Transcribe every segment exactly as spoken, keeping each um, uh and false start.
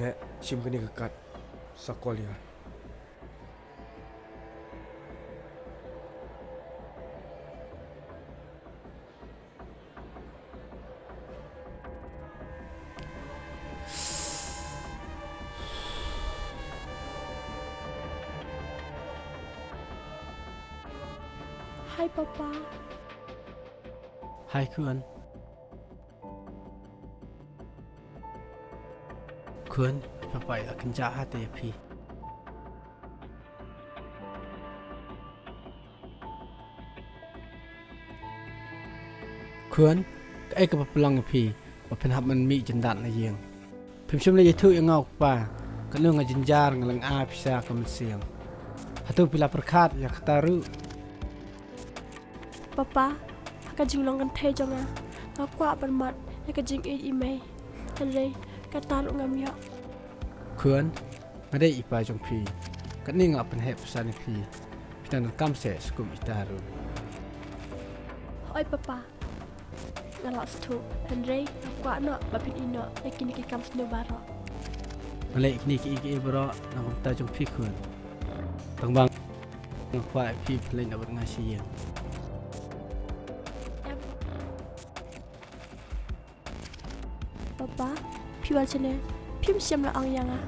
Heh, shim kane ka kat. Sa call ïa. Hi, Papa. Hi, Khun. Khun, i Papa i la kynjah ha te ïa phi. Khun, kaei kaba pynlong ïa phi ba phin hap ban mih jyndat na ïing? Phim shym la ïathuh ïa nga u kpa, katno nga jynjar nga lynga pisa ka mynsiem. Hato phi la pyrkhat ïa kata ruh? Papa, ha ka jinglong kynthei jong nga, nga kwah ban mad ïa ka jingïeit i mei. Hynrei kata ruh ngam ïoh. Khun, nga dei i pa jong phi. Katne nga la pynheh pyrshah ïa phi. Phi dang donkam seh skum ita ruh. Hooid Papa, nga la sngewthuh. Hynrei nga kwah noh ba phin ïeh noh ïa kine ki kam sniew baroh. Nga leh ïa kine kiei kiei baroh na ka bynta jong phi Khun. Tang ba nga kwah ïa phi phin leit noh bad nga sha ïing. Em. Papa, phi wan shane, phim shym la ong ïa nga.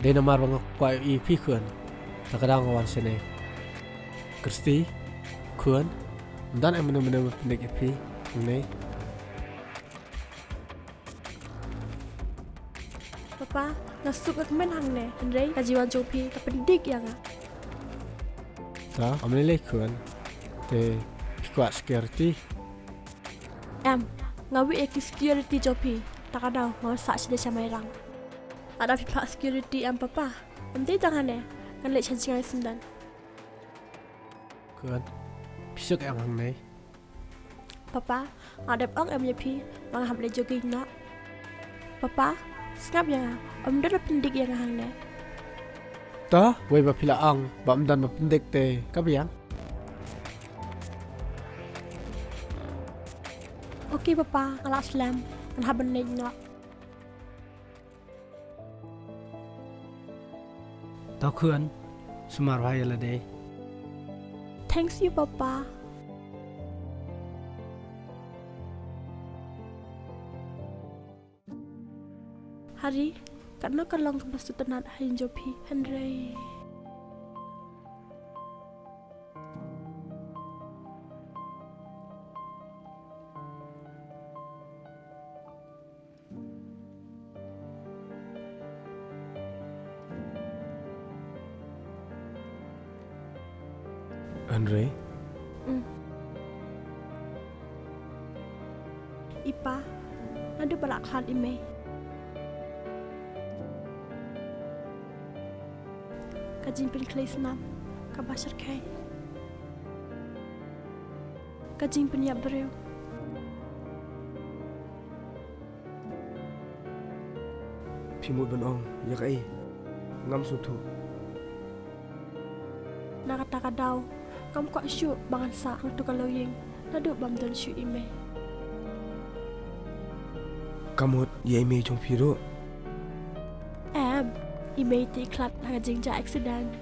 Dei namar ba nga kwah ïohi ïa phi Khun, te ka daw nga wan shane. Christy, Khun, ym don ei mano mano ba pyndik ïa phi hangne. Papa, nga suk nga kmen hangne, hynrei ka jingwan jong phi ka pyndik ïa nga. Ta, ym lei lei Khun, te phi kwah security? Em, nga wieh ïa ki security jong phi, te ka daw nga wan sah shane sha Mairang. Lada phi phah security em Papa, ym dei tang hangne, ngan leit sha jngai syndon. Khun, phi suk em hangne? Papa, nga dep ong em ïa phi ba nga hap leit jogging noh. Papa, sngap ïa nga, ym don ba pyndik ïa nga hangne. Ta, wei ba phi la ong ba ym don ba pyndik te ka biang. Okay Papa, nga la slem, ngan hap ban leit noh. To Khun, sumar bha ïa lade. Thanks you Papa. Hari, katno ka long kaba sngewtynnat ha ïing jong phi, hynrei. Hynrei? Mm. I Pa, naduh ba la khlad i Mei, ka jingpynkhlei snam kaba shyrkhei, ka jingpynïap briew. Phi mut ban ong ïa kaei? Ngam sngewthuh. Na kata ka daw ngam kwah shuh ba ngan sah hangto ka longïing naduh bym don shuh i Mei. Ka mut ïa i Mei jong phi ruh? Em, i Mei te i khlad ha ka jingjia accident.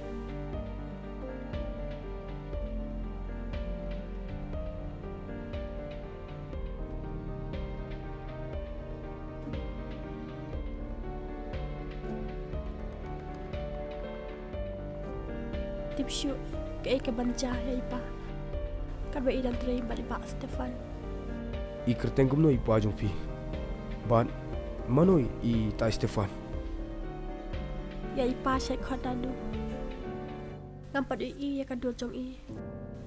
Tip shuh kaei kaban jia ïa i Pa katba i dang trei bad i Bah Stefan. I kyrteng kumno i Pa jong phi? Bad mano i Tai Stefan? Ïa i Pa shait khot Dadu. Ngam pat ïohi ïa ka dur jong i.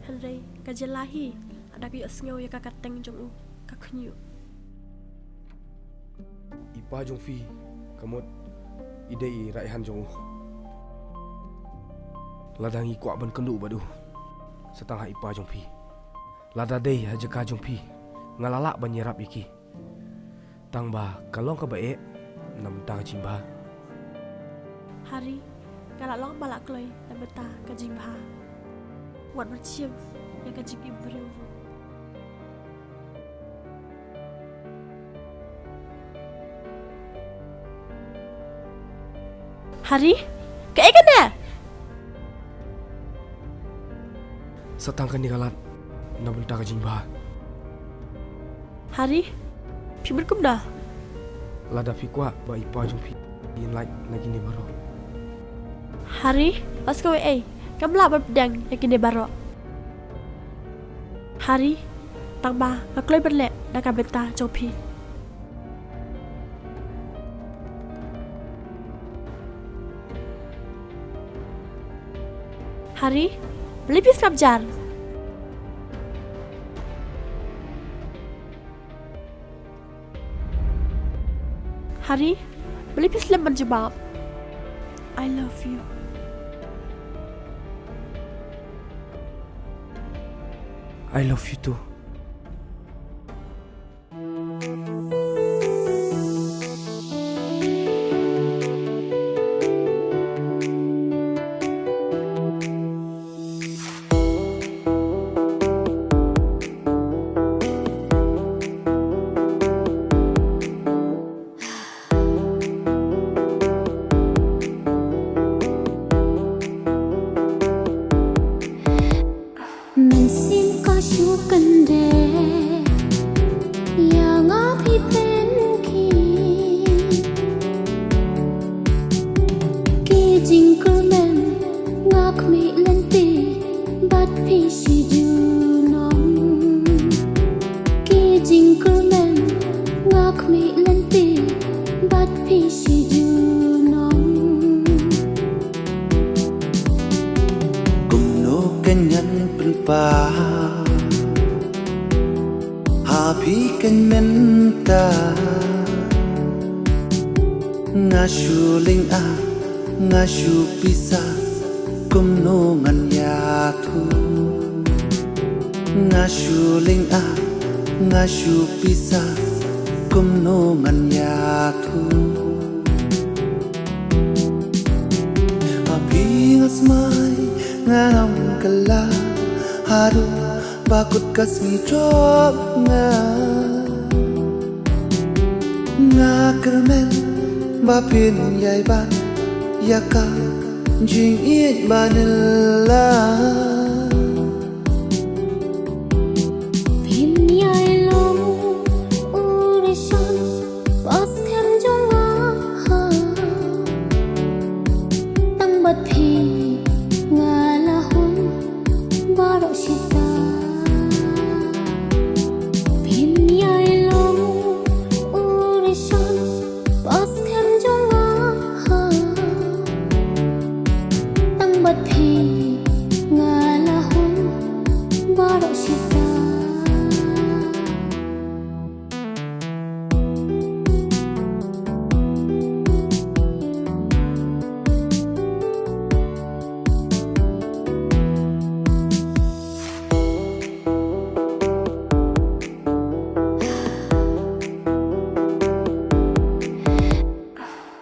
Hynrei ka jylla hi lada ka ïohsngew ïa ka kyrteng jong u ka khñiuh. I Pa jong phi ka mut i dei i right hand jong u. Lada ngi kwah ban kynduh bad u, sa tang ha i Pa jong phi. Lada dei ha jaka jong phi, nga la lah ban ïarap ïa ki. Tang ba ka long kaba eh na bynta ka jingbha. Hari, nga la long ba la kloi na bynta ka jingbha. Wat ban shim ïa ka jingim briew ruh. Hari, kaei kane? Sa tang kane ka lad na bynta ka jingbha. Hari, phi mut kumno? Lada phi kwah ba i pa jong phi in lait na kine baroh. Hari, wat sa kawei ei, kam lah ban pdiang ïa kine baroh. Hari, tang ba nga kloi ban leh na ka bynta jong phi. Hari, balei phi sngap jar? Hari, balei phi slem ban jubab? I love you. I love you too. Mynsiem ka shu kyndit ïa nga, phi pynkhih. Ki jingkyrmen nga khmih lynti bad phi shi junom. Ki jingkyrmen nga khmih lynti bad phi shi junom. Kumno kan ngan pynpaw ha phi kan mynta? Nga shu lynga, nga shu pisa, kumno ngan ïathuh? Nga shu lynga, nga shu pisa, kumno ngan ïathuh? Ha phi nga smai, ngan ym kylla haduh ba kut ka sngi jop nga. Nga kyrmen ba phin ïai bat ïa ka jingïeit ba nylla. Phin ïai long u rishon ba skhem jong nga. Tang bad phi nga la hum baroh shi taïew. Phin ïai long u rishon ba skhem jong nga. Tang bad phi nga la hum baroh shi taïew.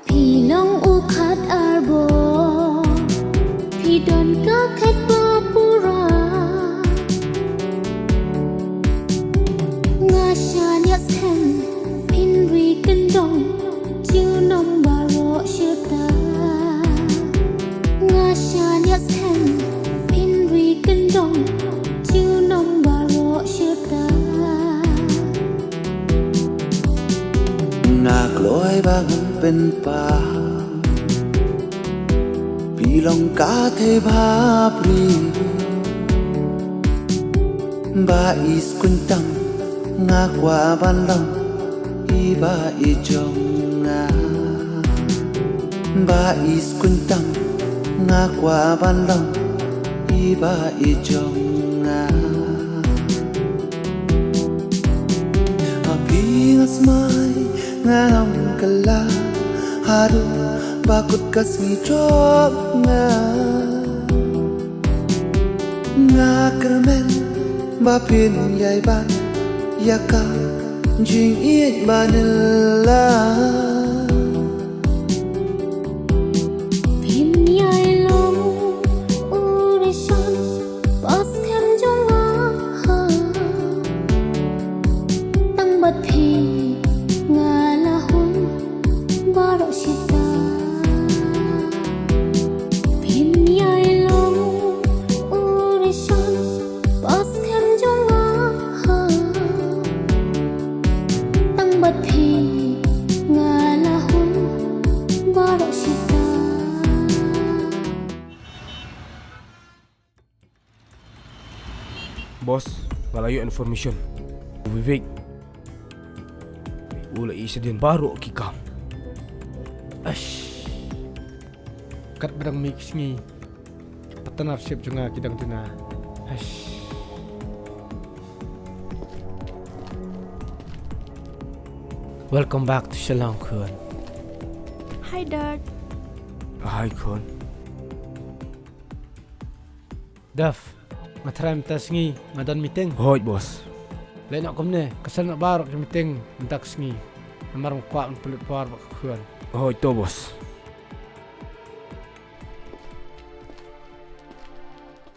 Phi long u khat arbor, phi don ka khet ba pura. Nga shaniah skhem phin ri kyndong junom baroh shi taïew. Nga shaniah skhem phin ri kyndong junom baroh shi taïew. Nga kloi ba ngan pynpaw, phi long ka thei bapli. Ba i sngewthuh tam, nga kwah ban long i ba i jong nga. Ba i sngewthuh tam, nga kwah ban long i ba i jong nga. Ha phi nga smai, ngan ym kylla haduh ba kut ka sngi jop nga. Nga kyrmen ba phin ïai bat ïa ka jingïeit ba nylla. Phin ïai long u rishon ba skhem jong nga. Tang bad phi nga la hum baroh shi taïew. Boss, nga la ïoh information. Vivek u la ïeh shadien baroh ki kam. Ash. Katba dang mih ki sngi, partnership jong nga ki dang duna. Ash. Welcome back to Shillong, khun. Hi, Dad. Hi, khun. Daf, nga tharai mynta sngi nga don meeting. Hooid, boss. Leh noh kumne, ka send noh baroh ki meeting mynta ka sngi. Namar nga kwah ban pynlut por bad ka khun. Hooid to, boss.